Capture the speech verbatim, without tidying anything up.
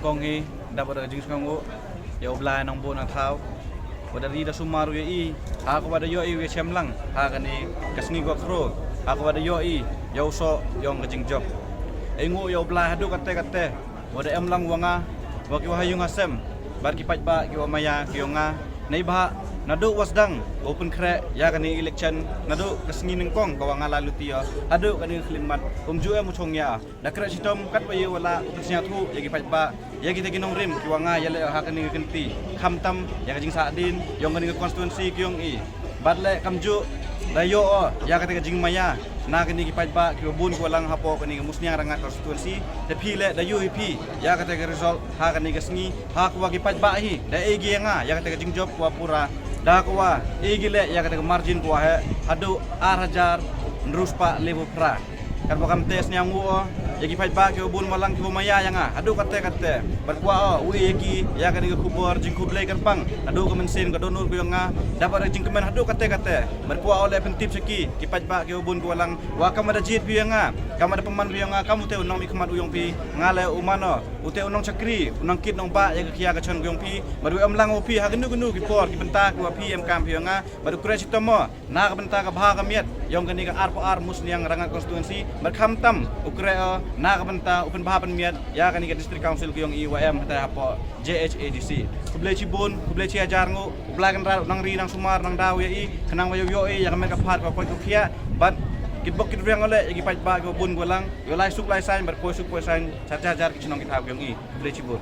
Kong hi da ba da jingsngew ïa u Blai nang bun nang thaw. Ba da ri da sumar ïa i ha ka ba da ïoh i ïa shem lang ha kane ka sngi ko khro ha ka ba da ïoh i ïa u soh ïong ka jingjop. Ai ngu ïa u Blai haduh kate kate ba da em lang wa nga wa ki wa ha yung ha sem bad ki paidbah ki wa maya ki ïong nga. Nei ba naduh wa sdang u pynkhreh ïa kane election naduh ka sngi nyngkong ka wa nga la luti ïa haduh kane ka khlieh mat um ju em u chong ïa. Da khreh shitom kat ba ïa wa la u pynsñiawthooh ïa ki paidbah ïa kita ki nongrim ki wa nga ïa leh ha kane ka kynti khamtam ïa ka jingsahdien ïong kane ka constituency ki ïong i. Bad leh kamjuh da ïoh o ïa kata ka jingmaya na kane ki paidbah ki wa bun ki wa lang hapoh kane ka Musniang Rangat constituency. Te phi leh da ïoh hi phi ïa kata ka result ha kane ka sngi ha ka wa ki paidbah hi da ei gi ïa nga ïa kata ka jingjop ka wa pura da ka wa ei gi leh ïa kata ka margin ka wa heh haduh ar hajar hynriew spah lebu phra. Kat ba kam te sñiaw ngu o ïa ki paidbah ki wa bun wa lang ki wa maya ïa nga haduh kate kate. Bad kwah o u ïa ki ïa kane ka khubor jingkhublei kyrpang haduh ka mynsiem ka dohnud ka ïong nga da ba da jingkmen haduh kate kate. Bad kwah o leh pyntip sha ki ki paidbah ki wa bun ki wa lang wa kam da jied phi ïa nga kam da pynman phi ïa nga kam u te u nongmihkhmat u ïong phi. Nga leh u man o u te u nongshakri u nongkit nongbah ïa ka khia ka chon ka ïong phi. Bad u em lang u phi ha kanu kanu ki por ki bynta ki wa phi em kam phi ïa nga. Bad u khreh shitom o na ka bynta ka bha ka miat ïong kane ka arphew ar Musniang Rangat constituency. Bad khamtam u khreh o na ka bynta u pynbha pynmiat ïa kane ka district council ka ïong i wa em hata hapoh J H A D C. Khublei chibun khublei chi hajar ngu u Blai Kynrad u nang ri nang sumar nang daw ïa i khnang wa ïoh ïoh i ïa ka met ka phad ka koit ka khiah. Bad kit bok kit riang o leh ïa ki paidbah ki wa bun ki wa lang ïoh lai suk lai sain bad poi suk poi sain. Char char char ki chnong ki thaw ki ïong i. Khublei chibun.